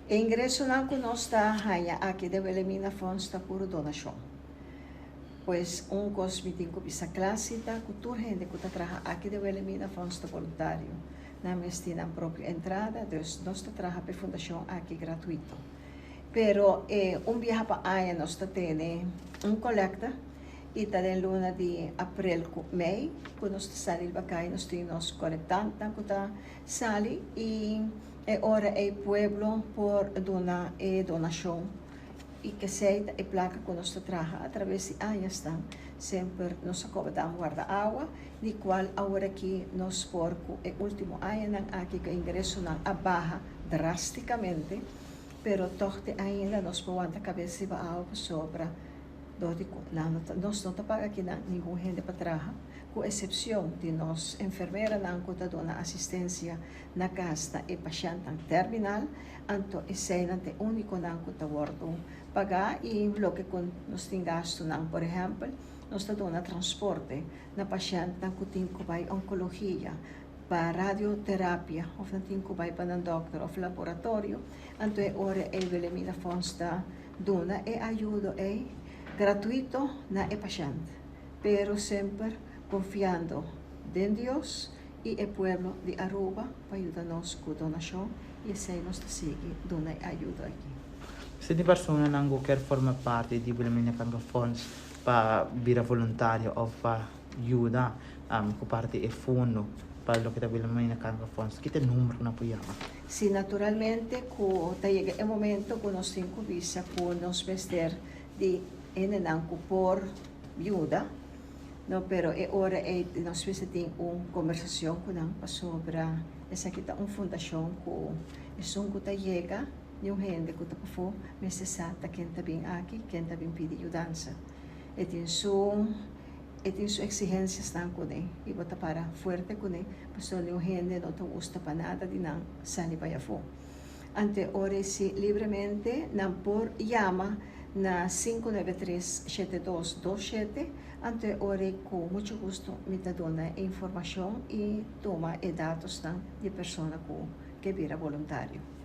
E ingresonan ku nos ta haña aki den Wilhelmina Fonds ta puro donashon. Pues un kos mi tin ku bisa kla si ta ku tur hende ku ta traha aki den Wilhelmina Fonds ta boluntario. Nan mes tin nan propio entrada, dus nos ta traha pa e fundashon aki gratuito. Pero e un biaha pa aña nos ta tene un kolekta i ta den luna di aprel ku mei ku nos ta sali riba kai. Nos tin nos kolektantnan ku ta sali i e ora ei pueblo por duna e donashon i kesei ta e plaka ku nos ta traha atraves di añasnan. Semper nos a koba dam warda awa di kual aworakí nos por ku e último añanan aki ku e ingresonan a baha drástikamente, pero tòg te ainda nos por wanta kabes riba awa pasobra dor di ku nan no ta nos no ta paga kinan ningun hende pa traha ku esepshon di nos enfermeranan ku ta duna asistensia na kas na e pashèntnan terminal. Anto eseinan ta e únikonan ku ta wòrdu pagá i loke ku nos tin gastunan, por ehèmpel nos ta duna transporte na pashèntnan ku tin ku bai onkologia, pa radioterapia of nan tin ku bai pa nan dòkter of laboratorio, anto e ora ei Wilhelmina Fonds ta duna e ayudo ei gratuito na e pashènt, pero semper konfiando den Dios i e pueblo di Aruba pa yuda nos ku donashon i esei nos ta sigui duna e ayudo aki. Si tin personanan ku kier forma parti di Wilhelmina Kanker Fonds pa bira voluntario of pa yuda ku parti e fondo pa loke ta Wilhelmina Kanker Fonds, ki ta e number ku nan por yama? Si, naturalmente ku ta yega e momento ku nos tin ku bisa ku nos mester di hendenan ku por yuda, no, pero e ora ei nos mester tin un kombersashon ku nan pasobra esaki ta un fundashon ku esun ku ta yega niun hende ku ta pafó mester sa ta ken ta bin aki, ken ta bin pidi yudansa. E tin su e tin su exigenciasnan kuné i bo ta para fuerte kuné pasobra niun hende no ta gusta pa nada di nan sali bai afó. Anto e ora si libremente nan por yama na 593 7227, anto e ora ku mucho gusto mi ta duna e informashon i tuma e datosnan di e persona ku ke bira boluntario.